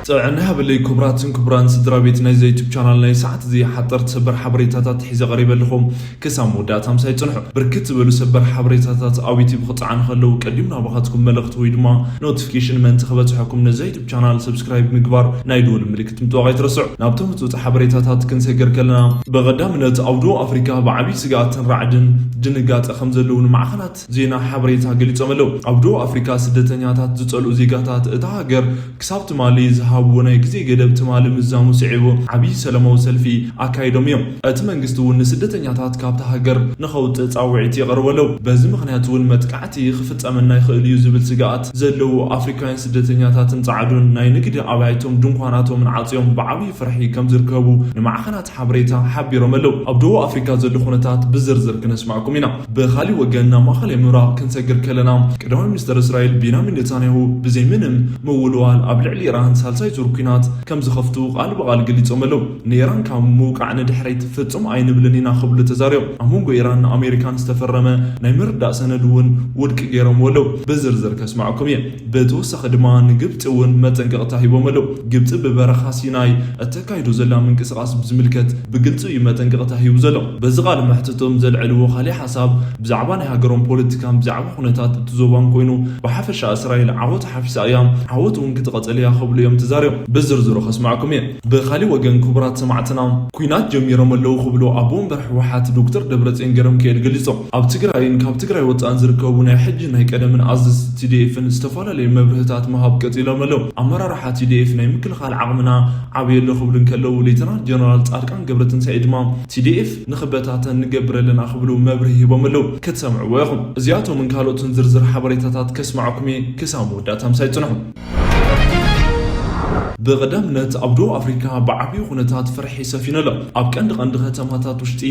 ጥዕና ሃበለይ ክቡራትን ክቡራን ስድራ ቤት ናይዚ ዩቱብ ቻናል፣ ናይ ሰዓት እዚ ሓጠርቲ ሰበር ሓበሬታታት ሒዘ ቀሪበ ኣለኹ። ክሳብ መወዳእታ ምሳይ ጽንሑ። ብርክት ዝበሉ ሰበር ሓበሬታታት ኣብ ዩቱብ ክጽዓኑ ከለዉ ቀዲሙ ናባኻትኩም መልእኽቲ ወይ ድማ ኖቲፊኬሽን ምእንቲ ክበጽሐኩም ነዚ ዩቱብ ቻናል ሰብስክራይብ ምግባር ናይ ደወል ምልክት ምጥዋቕ ኣይትረስዑ። ናብቶም ህጹጽ ሓበሬታታት ክንሰግር ከለና ብቐዳምነት ኣብ ደቡብ ኣፍሪካ ብዓብዪ ስግኣትን ራዕድን ድንጋጸ ከም ዘለዉ ንማዕኸናት ዜና ሓበሬታ ገሊጾም ኣለዉ። ኣብ ደቡብ ኣፍሪካ ስደተኛታት ዝጸልኡ ዜጋታት እታ ሃገር ክሳብ ትማሊ ዝሃብዎ ናይ ግዜ ገደብ ትማሊ ምዛሙ ስዒቡ ዓብዪ ሰላማዊ ሰልፊ ኣካይዶም እዮም። እቲ መንግስቲ እውን ንስደተኛታት ካብታ ሃገር ንኸውፅእ ጻውዒት የቕርቡ ኣለዉ። በዚ ምኽንያት እውን መጥቃዕቲ ክፍጸመና ይኽእል እዩ ዝብል ስግኣት ዘለዉ ኣፍሪካውያን ስደተኛታትን ጻዕዱን ናይ ንግዲ ኣባይቶም ድንኳናቶምን ዓጽዮም ብዓብዪ ፍርሒ ከም ዝርከቡ ንማዕኸናት ሓበሬታ ሓቢሮም ኣለዉ። ኣብ ደቡብ ኣፍሪካ ዘሎ ኩነታት ብዝርዝር ክነስማዕኩም ኢና። ብኻሊእ ወገን ናብ ማእኸላይ ምብራቕ ክንሰግር ከለና ቀዳማይ ሚኒስተር እስራኤል ቤንያሚን ኔታንያሁ ብዘይ ምንም ምውልዋል ኣብ ልዕሊ ኢራን ሳልሳይ ዙር ኲናት ከም ዝኸፍቱ ቃል ብቓል ገሊጾም ኣለዉ። ንኢራን ካብ ምውቃዕ ንድሕሪት ፍጹም ኣይንብልን ኢና ክብሉ ተዛሪቦም። ኣብ መንጎ ኢራን ንኣሜሪካን ዝተፈረመ ናይ ምርዳእ ሰነድ እውን ውድቂ ገይሮምዎ ኣለዉ። ብዝርዝር ከስማዕኩም እየ። ብተወሳኺ ድማ ንግብፂ እውን መጠንቀቕታ ሂቦም ኣለዉ። ግብፂ ብበረኻ ሲናይ እተካይዶ ዘላ ምንቅስቓስ ብዝምልከት ብግልፂ እዩ መጠንቀቕታ ሂቡ ዘሎ። በዚ ቃለ መሕትቶም ዘልዐልዎ ካሊእ ሓሳብ ብዛዕባ ናይ ሃገሮም ፖለቲካን ብዛዕባ ኩነታት እቲ ዞባን ኮይኑ፣ ብሓፈሻ እስራኤል ዓወት ሓፊሳ እያ፣ ዓወት እውን ክትቐፅል እያ ክብሉ እዮም ተዛሪቦም። ብዝርዝሩ ከስማዕኩም እየ። ብኻሊእ ወገን ክቡራት ሰማዕትና፣ ኲናት ጀሚሮም ኣለዉ ክብሉ ኣቦ ወንበር ህወሓት ዶክተር ደብረፅዮን ገረሚካኤል ገሊጾም። ኣብ ትግራይን ካብ ትግራይ ወፃእን ዝርከቡ ናይ ሕጂ ናይ ቀደምን ኣዘዝቲ ቲ ዲ ኤፍን ዝተፈላለዩ መብርህታት ምሃብ ቀፂሎም ኣለዉ። ኣመራርሓ ቲ ዲ ኤፍ ናይ ምክልኻል ዓቕምና ዓብዩ ኣሎ ክብሉ እንከለዉ፣ ሌተናል ጀነራል ፃድቃን ገብረትንሳኤ ድማ ቲ ዲ ኤፍ ንኽበታተን ንገብር ኣለና ክብሉ መብርሂ ሂቦም ኣለዉ። ክትሰምዕዎ ኢኹም። እዚኣቶምን ካልኦትን ዝርዝር ሓበሬታታት ከስማዕኩም እየ። ክሳብ መወዳእታ ምሳይ ጽንሑ። ብቐዳምነት ኣብ ደቡብ ኣፍሪካ ብዓብዩ ኩነታት ፍርሒ ሰፊኑ ኣሎ። ኣብ ቀንዲ ቀንዲ ከተማታት ውሽጢ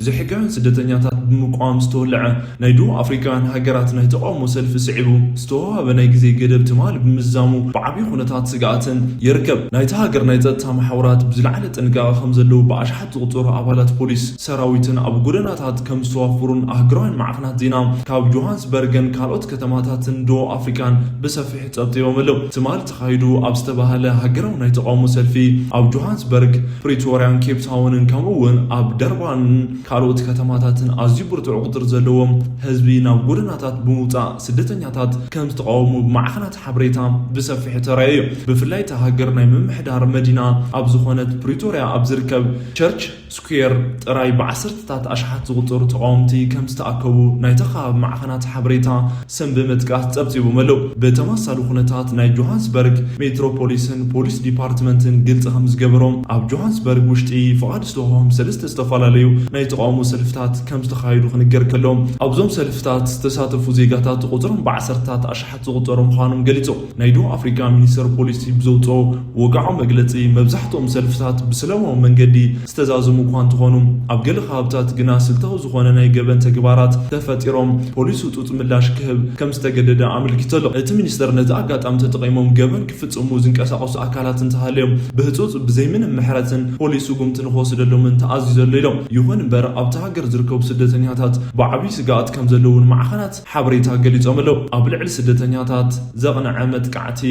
ዘይሕጋውያን ስደተኛታት ብምቋም ዝተወልዐ ናይ ደቡብ ኣፍሪካውያን ሃገራት ናይ ተቃውሞ ሰልፊ ስዒቡ ዝተዋሃበ ናይ ግዜ ገደብ ትማሊ ብምዛሙ ብዓብዩ ኩነታት ስግኣትን ይርከብ። ናይታ ሃገር ናይ ጸጥታ መሓውራት ብዝለዓለ ጥንቃቐ ከም ዘለዉ ብኣሽሓት ዝቑጸሩ ኣባላት ፖሊስ ሰራዊትን ኣብ ጎደናታት ከም ዝተዋፈሩን ኣህጉራውያን ማዕኸናት ዜና ካብ ጆሃንስበርግን ካልኦት ከተማታትን ደቡብ ኣፍሪካን ብሰፊሕ ጸብጺቦም ኣለዉ። ትማሊ ተኻይዱ ኣብ ዝተባህለ ሃገራዊ ናይ ተቃውሞ ሰልፊ ኣብ ጆሃንስበርግ፣ ፕሪቶርያን ኬፕ ታውንን ከምኡ እውን ኣብ ደርባንን ካልኦት ከተማታትን ኣዝዩ ብርቱዕ ቁጽሪ ዘለዎም ህዝቢ ናብ ጎደናታት ብምውጻእ ስደተኛታት ከም ዝተቃወሙ ብማዕኸናት ሓበሬታ ብሰፊሕ ተራእዩ እዩ። ብፍላይ እታ ሃገር ናይ ምምሕዳር መዲና ኣብ ዝኾነት ፕሪቶርያ ኣብ ዝርከብ ቸርች ስኩዌር ጥራይ ብዓሰርተታት ኣሽሓት ዝቑጸሩ ተቓወምቲ ከም ዝተኣከቡ ናይታ ከባቢ ማዕኸናት ሓበሬታ ስም ብምጥቃስ ጸብጺቦም ኣለዉ። ብተመሳሳሊ ኩነታት ናይ ጆሃንስበርግ ሜትሮፖሊስን ፖሊስ ዲፓርትመንትን ግልጺ ከም ዝገበሮም፣ ኣብ ጆሃንስበርግ ውሽጢ ፍቓድ ዝተዋህቦም ሰለስተ ዝተፈላለዩ ናይ ተቓውሞ ሰልፍታት ከም ዝተኻየዱ ክንገር ከሎ፣ ኣብዞም ሰልፍታት ዝተሳተፉ ዜጋታት ቁጽሮም ብዓሰርተታት ኣሽሓት ዝቑጸሩ ምዃኖም ገሊጹ። ናይ ደቡብ ኣፍሪካ ሚኒስተር ፖሊሲ ብዘውፅኦ ወግዓዊ መግለጺ፣ መብዛሕትኦም ሰልፍታት ብሰላማዊ መንገዲ ዝተዛዘሙ እኳ እንተኾኑ፣ ኣብ ገለ ከባብታት ግና ስልታዊ ዝኾነ ናይ ገበን ተግባራት ተፈጢሮም ፖሊስ ህጹጽ ምላሽ ክህብ ከም ዝተገደደ ኣመልኪቱ ኣሎ። እቲ ሚኒስተር ነዚ ኣጋጣሚ ተጠቒሞም ገበን ክፍጽሙ ዝንቀሳቐሱ ኣካላት እንተሃልዮም ብህጹጽ ብዘይምንም ምሕረትን ፖሊስ ስጉምቲ ንክወስደሎምን ተኣዚዙ ኣሎ ኢሎም። ይኹን እምበር ኣብቲ ሃገር ዝርከቡ ስደተኛታት ብዓብዪ ስግኣት ከም ዘለዉ ንማዕኸናት ሓበሬታ ገሊጾም ኣለዉ። ኣብ ልዕሊ ስደተኛታት ዘቕንዐ መጥቃዕቲ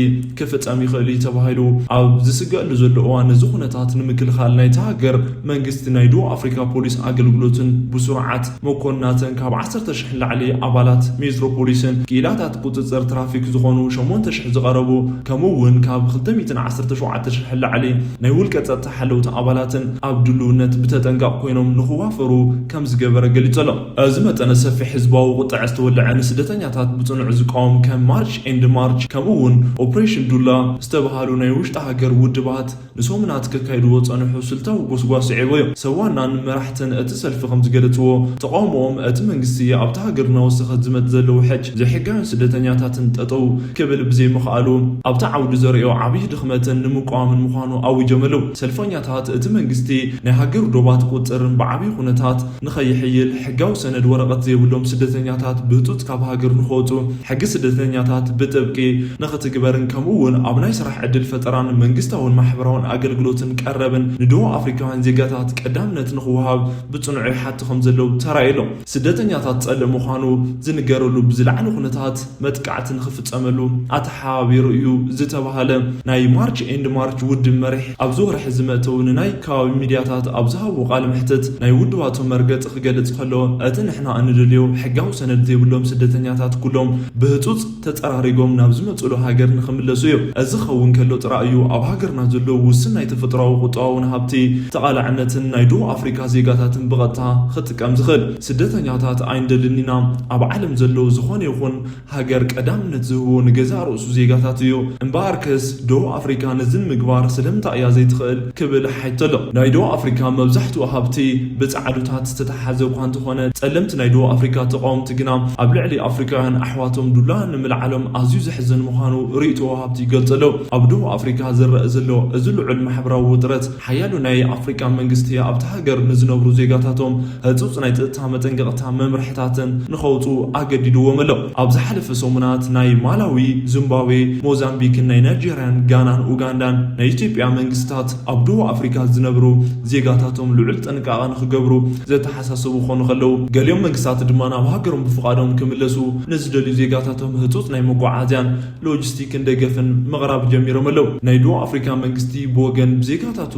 ክፍጸም ይኽእል እዩ ተባሂሉ ኣብ ዝስገኣሉ ዘሎ እዋን፣ ነዚ ኩነታት ንምክልኻል ናይታ ሃገር መንግስቲ ናይ ደቡብ ኣፍሪካ ፖሊስ ኣገልግሎትን ብስሩዓት መኮንናትን ካብ ዓሰርተ ሽሕ ንላዕሊ ኣባላት ሜትሮፖሊስን ክኢላታት ቁጽጽር ትራፊክ ዝኾኑ ሸሞንተ ሽሕ ዝቐረቡ፣ ከምኡ እውን ካብ ክልተ ሚእትን ዓሰርተ ሸውዓተ ሽሕ ንላዕሊ ናይ ውልቀ ጸጥታ ሓለውቲ ኣባላትን ኣብ ድልውነት ብተጠንቀቕ ኮይኖም ንኽዋፈሩ ከም ዝገበረ ገሊጹ ኣሎ። እዚ መጠነ ሰፊሕ ህዝባዊ ቁጥዐ ዝተወልዐ ንስደተኛታት ብጽኑዕ ዝቃወም ከም ማርች ኤንድ ማርች ከምኡ እውን ኦፕሬሽን ዱላ ዝተባሃሉ ናይ ውሽጢ ሃገር ውድባት ንሰሙናት ከካይድዎ ጸንሑ ስልታዊ ጎስጓስ ስዒቡ እዩ። ሰብ ዋናን መራሕትን እቲ ሰልፊ ከም ዝገለጽዎ፣ ተቃውሞኦም እቲ መንግስቲ ኣብታ ሃገር እናወሰኸት ዝመጽእ ዘሎ ውሕጅ ዘይሕጋውያን ስደተኛታትን ጠጠው ክብል ብዘይምኽኣሉ ኣብቲ ዓውዲ ዘርእዮ ዓብዪ ድኽመትን ንምቋምን ምዃኑ ኣዊጆም ኣለዉ። ሰልፈኛታት እቲ መንግስቲ ናይ ሃገር ዶባት ቁጽርን ብዓብዪ ኩነታት ንኸይሕይል ሕጋዊ ሰነድ ወረቐት ዘይብሎም ስደተኛታት ብህጹጽ ካብ ሃገር ንኸወጹ ሕጊ ስደተኛታት ብጥብቂ ንኽትግበርን ከምኡ እውን ኣብ ናይ ስራሕ ዕድል ፈጠራን መንግስታውን ማሕበራውን ኣገልግሎትን ቀረብን ንደቡብ ኣፍሪካውያን ዜጋታት ቀዳምነት ንኽወሃብ ብጽኑዕ ይሓቱ ከም ዘለዉ ተራእዩ ኣሎ። ስደተኛታት ጸልእ ምዃኑ ዝንገረሉ ብዝለዓለ ኩነታት መጥቃዕቲ ንኽፍጸመሉ ኣተሓባቢሩ እዩ ዝተባህለ ናይ ማርች ኤንድ ማርች ውድብ መሪሕ ኣብዚ ወርሒ ዝመእተው ንናይ ከባቢ ሚድያታት ኣብ ዝሃቦ ቃለ መሕትት ናይ ውድባቱ መርገጺ ክገልጽ ከሎ፣ እቲ ንሕና እንደልዮ ሕጋዊ ሰነድ ዘይብሎም ስደተኛታት ኩሎም ብህጹጽ ተጸራሪጎም ናብ ዝመጽሉ ሃገር ንኽምለሱ እዩ። እዚ ክኸውን ከሎ ጥራይ እዩ ኣብ ሃገርና ዘሎ ውሱን ናይ ተፈጥሮኣዊ ቁጠባውን ሃብቲ ተቓላዕነትን ናይ ደቡብ ኣፍሪካ ዜጋታትን ብቐጥታ ክጥቀም ዝኽእል። ስደተኛታት ኣይንደልን ኢና። ኣብ ዓለም ዘሎ ዝኾነ ይኹን ሃገር ቀዳምነት ዝህቦ ንገዛእ ርእሱ ዜጋታት እዩ። እምበኣርከስ ደቡብ ኣፍሪካ ነዚ ንምግባር ስለምንታይ እያ ዘይትኽእል ክብል ሓይቶ ኣሎ። ናይ ደቡብ ኣፍሪካ መብዛሕትኡ ሃብቲ ብጻዕዱታት ዝተተሓሓዘ እኳ እንተኾነ፣ ጸለምቲ ናይ ደቡብ ኣፍሪካ ተቃወምቲ ግና ኣብ ልዕሊ ኣፍሪካውያን ኣሕዋቶም ዱላ ንምልዓሎም ኣዝዩ ዘሕዝን ምዃኑ ርእይቶ ወሃብቲ ይገልጹ ኣለዉ። ኣብ ደቡብ ኣፍሪካ ዝረአ ዘሎ እዚ ልዑል ማሕበራዊ ውጥረት፣ ሓያሎ ናይ ኣፍሪካ መንግስቲ ኣብቲ ሃገር ንዝነብሩ ዜጋታቶም ህጹጽ ናይ ጸጥታ መጠንቀቕታ መምርሕታትን ንኸውጽኡ ኣገዲድዎም ኣሎ። ኣብ ዝሓለፈ ሰሙናት ናይ ማላዊ፣ ዚምባብዌ፣ ሞዛምቢክን ናይ ናይጄርያን፣ ጋናን ኡጋንዳን ናይ ኢትዮጵያ መንግስታት ኣብ ደቡብ ኣፍሪካ ዝነብሩ ዜጋታቶም ልዑል ጥንቃቐ ንኽገብሩ ዘተሓሳሰቡ ክኾኑ ከለዉ፣ ገሊኦም መንግስታት ድማ ናብ ሃገሮም ብፍቓዶም ክምለሱ ንዝደልዩ ዜጋታቶም ህጹጽ ናይ መጓዓዝያን ሎጂስቲክን ደገፍን ምቕራብ ጀሚሮም ኣለዉ። ናይ ደቡብ ኣፍሪካ መንግስቲ ብወገን ብዜጋታቱ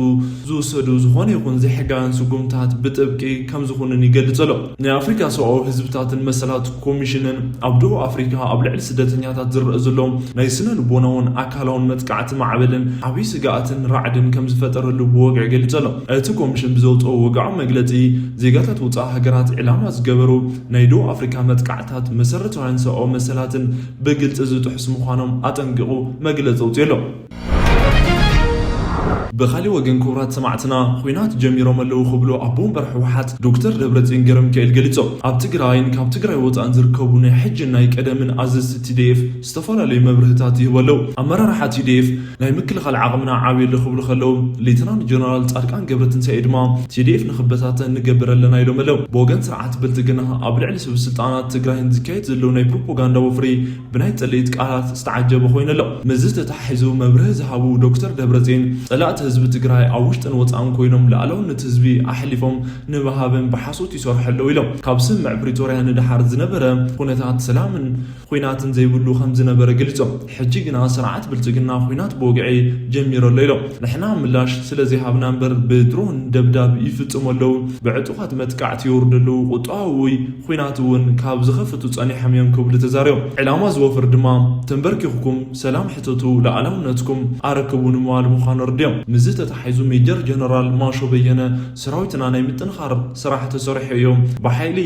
ዝውሰዱ ዝኾነ ይኹን ዘይሕጋውያን ስጉምታት ብጥብቂ ከም ዝኹንን ይገልጽ ኣሎ። ናይ ኣፍሪካ ሰብኣዊ ህዝብታትን መሰላት ኮሚሽንን ኣብ ደቡብ ኣፍሪካ ኣብ ልዕሊ ስደተኛታት ዝረአ ዘሎ ናይ ስነ ልቦናውን ኣካላውን መጥቃዕቲ ማዕበልን ዓብዪ ስግኣትን ራዕድን ከም ዝፈጠረሉ ብወግዒ ገሊጹ ኣሎ። እቲ ኮሚሽን ብዘውፅኦ ወግዓዊ መግለፂ፣ ዜጋታት ውፃእ ሃገራት ዕላማ ዝገበሩ ናይ ደቡብ ኣፍሪካ መጥቃዕታት መሰረታውያን ሰብኣዊ መሰላትን ብግልፂ ዝጥሕሱ ምዃኖም ኣጠንቂቑ መግለፂ ኣውፂኡ ኣሎ። ብኻሊእ ወገን ክቡራት ሰማዕትና፣ ኹናት ጀሚሮም ኣለዉ ክብሉ ኣቦ ወንበር ህወሓት ዶክተር ደብረፅዮን ገረሚካኤል ገሊፆም። ኣብ ትግራይን ካብ ትግራይ ወፃእን ዝርከቡ ናይ ሕጅን ናይ ቀደምን ኣዘዝቲ ቲ ዲ ኤፍ ዝተፈላለዩ መብርህታት ይህቡ ኣለዉ። ኣመራርሓ ቲ ዲ ኤፍ ናይ ምክልኻል ዓቕምና ዓብዩ ኣሎ ክብሉ ከለዉ፣ ሌተናንት ጀነራል ጻድቃን ገብረትንሳኤ ድማ ቲ ዲ ኤፍ ንኽበታተን ንገብር ኣለና ኢሎም ኣለዉ። ብወገን ስርዓት ብልጽግና ኣብ ልዕሊ ሰብ ስልጣናት ትግራይን ዝካየድ ዘለዉ ናይ ፕሮፓጋንዳ ወፍሪ ብናይ ጽልኢት ቃላት ዝተዓጀበ ኮይኑ ኣሎ። ምስዚ ተተሓሒዙ መብርሂ ዝሃቡ ዶክተር ደብረጽዮን፣ ጸላእቲ ህዝቢ ትግራይ ኣብ ውሽጥን ወጻእን ኮይኖም ሉዓላውነት ህዝቢ ኣሕሊፎም ንምሃብን ብሓሶት ይሰርሑ ኣለዉ ኢሎም። ካብ ስምምዕ ፕሪቶርያ ንደሓር ዝነበረ ኩነታት ሰላምን ኹናትን ዘይብሉ ከም ዝነበረ ገሊጾም። ሕጂ ግና ስርዓት ብልጽግና ኹናት ብወግዒ ጀሚሩ ኣሎ ኢሎም። ንሕና ምላሽ ስለ ዘይሃብና እምበር ብድሮን ደብዳብ ይፍጽሙ ኣለዉ፣ ብዕጡቓት መጥቃዕቲ የውርዱ ኣለዉ፣ ቁጠባዊ ኹናት እውን ካብ ዝኸፍቱ ጸኒሖም እዮም ክብሉ ተዛሪቦም። ዕላማ እዚ ወፍሪ ድማ ተንበርኪኽኩም ሰላም ሕተቱ፣ ሉዓላውነትኩም ኣረክቡ ንምባል ምዃኑ ኣረዲኦም። ምስዚ ተተሓሒዙ ሜጀር ጀነራል ማሾ በየነ ሰራዊትና ናይ ምጥንኻር ስራሕ ተሰሪሑ እዩ፣ ብሓይሊ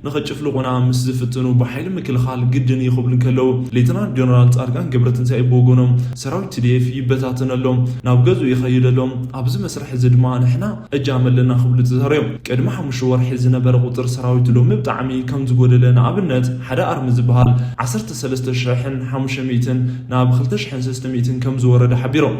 ንኽጭፍልቑና ምስ ዝፍትኑ ብሓይሊ ምክልኻል ግድን እዩ ክብሉ እንከለዉ፣ ሌተናል ጀነራል ጻድቃን ገብረትንሳኤ ብወገኖም ሰራዊት ቲ ዲ ኤፍ ይበታተን ኣሎ፣ ናብ ገዝኡ ይኸይድ ኣሎ፣ ኣብዚ መስርሕ እዚ ድማ ንሕና እጃም ኣለና ክብሉ ተዛሪቦም። ቅድሚ ሓሙሽተ ወርሒ ዝነበረ ቁጽሪ ሰራዊት ሎሚ ብጣዕሚ ከም ዝጎደለ፣ ንኣብነት ሓደ ኣርሚ ዝበሃል ዓሰርተ ሰለስተ ሽሕን ሓሙሽተ ሚእትን ናብ ክልተ ሽሕን ሰለስተ ሚእትን ከም ዝወረደ ሓቢሮም።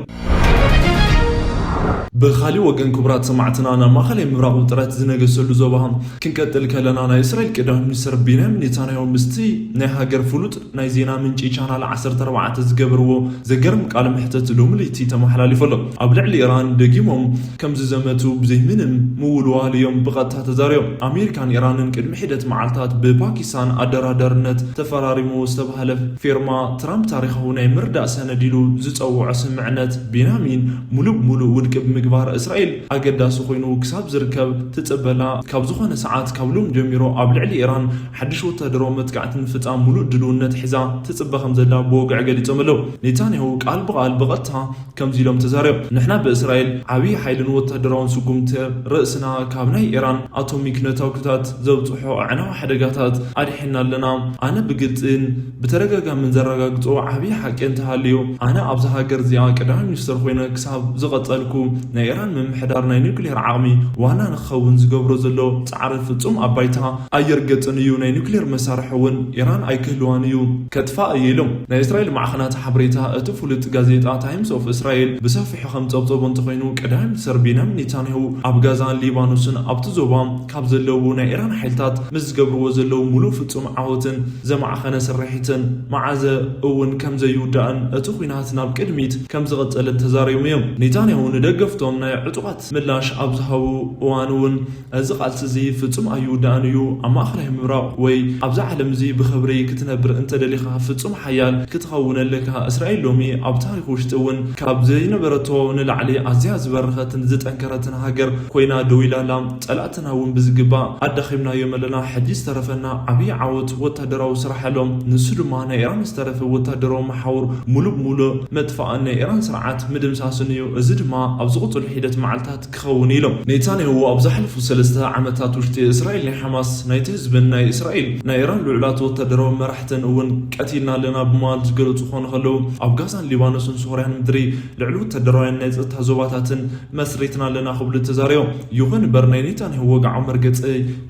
ብኻሊእ ወገን ክቡራት ሰማዕትና፣ ናብ ማእኸላይ ምብራቕ ውጥረት ዝነገሰሉ ዞባ ክንቀጥል ከለና፣ ናይ እስራኤል ቀዳማይ ሚኒስትር ቤንያሚን ኔታንያሁ ምስቲ ናይ ሃገር ፍሉጥ ናይ ዜና ምንጪ ቻናል ዓሰርተ ኣርባዕተ ዝገበርዎ ዘገርም ቃለ መሕተት ሎሚ ለይቲ ተመሓላሊፉ ኣሎ። ኣብ ልዕሊ ኢራን ደጊሞም ከም ዝዘመቱ ብዘይ ምንም ምውልዋል እዮም ብቐጥታ ተዛሪቦም። ኣሜሪካን ኢራንን ቅድሚ ሒደት መዓልታት ብፓኪስታን ኣደራዳርነት ተፈራሪሙ ዝተባህለ ፊርማ ትራምፕ ታሪኻዊ ናይ ምርዳእ ሰነድ ኢሉ ዝጸውዖ ስምምዕነት ቤንያሚን ሙሉእ ብሙሉእ ውድቂ ብምግባር፣ እስራኤል ኣገዳሲ ኮይኑ ክሳብ ዝርከብ ትጽበላ፣ ካብ ዝኾነ ሰዓት ካብ ሎም ጀሚሮ ኣብ ልዕሊ ኢራን ሓድሽ ወታደራዊ መጥቃዕቲ ንምፍጻም ሙሉእ ድልውነት ሒዛ ትጽበ ከም ዘላ ብወግዒ ገሊጾም ኣለዉ። ኔታንያሁ ቃል ብቓል ብቐጥታ ከምዚ ኢሎም ተዛሪቦም። ንሕና ብእስራኤል ዓብዪ ሓይልን ወታደራውን ስጉምቲ ርእስና ካብ ናይ ኢራን ኣቶሚክ ነታጒታት ዘብጽሖ ኣዕናዊ ሓደጋታት ኣድሒና ኣለና። ኣነ ብግልጽን ብተደጋጋምን ዘረጋግጾ ዓብዪ ሓቂ እንተሃልዩ፣ ኣነ ኣብዛ ሃገር እዚኣ ቀዳማይ ሚኒስተር ኮይነ ክሳብ ዝቐጸልኩ፣ ናይ ኢራን ምምሕዳር ናይ ኒውክሌር ዓቕሚ ዋና ንክኸውን ዝገብሮ ዘሎ ጻዕሪ ፍጹም ኣብ ባይታ ኣየርገጽን እዩ። ናይ ኒውክሌር መሳርሒ እውን ኢራን ኣይክህልዋን እዩ፣ ከጥፋእ እዩ ኢሎም። ናይ እስራኤል ማዕኸናት ሓበሬታ፣ እቲ ፍሉጥ ጋዜጣ ታይምስ ኦፍ እስራኤል ብሰፊሑ ከም ጸብጸቦ እንተኾይኑ፣ ቀዳማይ ሚኒስተር ቤንያሚን ኔታንያሁ ኣብ ጋዛን ሊባኖስን ኣብቲ ዞባ ካብ ዘለዉ ናይ ኢራን ሓይልታት ምስ ዝገብርዎ ዘለዉ ሙሉእ ፍጹም ዓወትን ዘማዕኸነ ስርሒትን መዓዘ እውን ከም ዘይውዳእን እቲ ኲናት ናብ ቅድሚት ከም ዝቐጸልን ተዛሪቦም እዮም። ኔታንያሁ ን ደገፍቶም ናይ ዕጡቓት ምላሽ ኣብ ዝሃቡ እዋን እውን፣ እዚ ቃልሲ እዚ ፍጹም ኣይውዳእን እዩ። ኣብ ማእኸላይ ምብራቕ ወይ ኣብዛ ዓለም እዚ ብኽብሪ ክትነብር እንተደሊኻ፣ ፍጹም ሓያል ክትኸውን ኣለካ። እስራኤል ሎሚ ኣብ ታሪኽ ውሽጢ እውን ካብ ዘይነበረቶ ንላዕሊ ኣዝያ ዝበረኸትን ዝጠንከረትን ሃገር ኮይና ደው ኢላ ኣላ። ጸላእትና እውን ብዝግባእ ኣዳኺምናዮም ኣለና። ሕጂ ዝተረፈና ዓብዪ ዓወት ወታደራዊ ስራሕ ኣሎ። ንሱ ድማ ናይ ኢራን ዝተረፈ ወታደራዊ መሓውር ሙሉእ ብሙሉእ መጥፋእን ናይ ኢራን ስርዓት ምድምሳስን እዩ። እዚ ድማ ኣብ ዝቕፅሉ ሒደት መዓልታት ክኸውን ኢሎም። ኔታንያሁ ኣብ ዝሓለፉ ሰለስተ ዓመታት ውሽጢ እስራኤል ናይ ሓማስ ናይቲ ህዝብን ናይ እስራኤል ናይ ኢራን ልዑላት ወታደራዊ መራሕትን እውን ቀቲልና ኣለና ብምባል ዝገለጹ ክኾኑ ከለዉ፣ ኣብ ጋዛን ሊባኖስን ሶርያን ምድሪ ልዕሊ ወታደራውያን ናይ ጸጥታ ዞባታትን መስሪትና ኣለና ክብሉ ተዛሪቦም። ይኹን እምበር ናይ ኔታንያሁ ወግዓዊ መርገጺ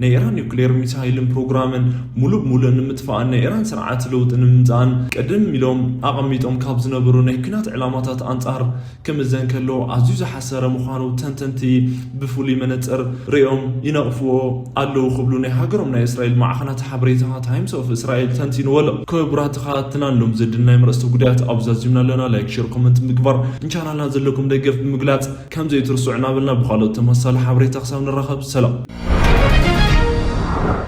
ናይ ኢራን ኒውክሌር ሚሳይልን ፕሮግራምን ሙሉእ ብሙሉእ ንምጥፋእን ናይ ኢራን ስርዓት ለውጢ ንምምጻእን ቅድም ኢሎም ኣቐሚጦም ካብ ዝነበሩ ናይ ኲናት ዕላማታት ኣንጻር ክምዘን ከሎ ኣዝዩ ዝሓሰረ ምዃኑ ተንተንቲ ብፍሉይ መነጽር ሪኦም ይነቕፍዎ ኣለዉ ክብሉ ናይ ሃገሮም ናይ እስራኤል ማዕኸናት ሓበሬታ ታይምስ ኦፍ እስራኤል ተንቲንዎ ኣሎ። ክቡራት ተኸታተልቲ፣ ንሎም ዝድናይ መርእስቲ ጉዳያት ኣብ ዛዚምና ኣለና። ላይክ፣ ሼር፣ ኮመንት ምግባር፣ ንቻናልና ዘለኩም ደገፍ ብምግላጽ ከም ዘይትርስዑ እናበልና ብኻልኦት ተመሳሳሊ ሓበሬታ ክሳብ ንራኸብ ሰላም።